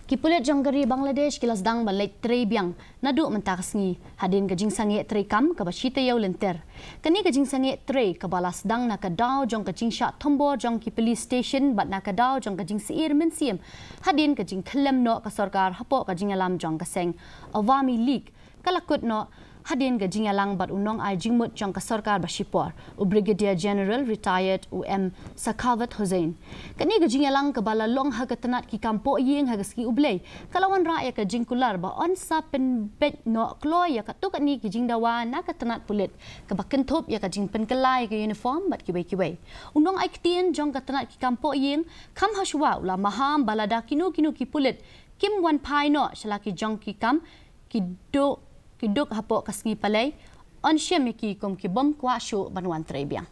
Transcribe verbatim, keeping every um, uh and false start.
Ki pulit jong ka ri Bangladesh ki la sdang ban leit trei biang naduh mynta ka sngi hadien ka jingsangeh trei kam kaba shi taïew lynter. Kane ka jingsangeh trei kaba la sdang na ka daw jong ka jingshah thombor jong ki police station bad na ka daw jong ka jingsyier mynsiem hadien ka jingkhyllem noh ka sorkar hapoh ka jingïalam jong ka seng Awami League ka la kut noh hadien ka jingïalang bad u nongai jingmut jong ka sorkar ba shipor, u Brigadier General Retired u M Sakawat Hossain. Kane ka jingïalang kaba la long ha ka tnat ki kam pohïing ha ka sngi U Blei ka la wanrah ïa ka jingkular ba yn sa pynbeit noh kloi ïa katto katne ki jingdawa na ka tnat pulit kaba kynthup ïa ka jingpynkylla ïa ka uniform bad kiwei kiwei. U nongai ktien jong ka tnat ki kam pohïing kham hashwa u la maham ba lada kino kino ki pulit kim wan phai noh sha la ki jong ki kam ki duk ki duk hapoh ka sngi Palei, yn shim ïa ki kum ki bym kwah shuh ban wan trei biang.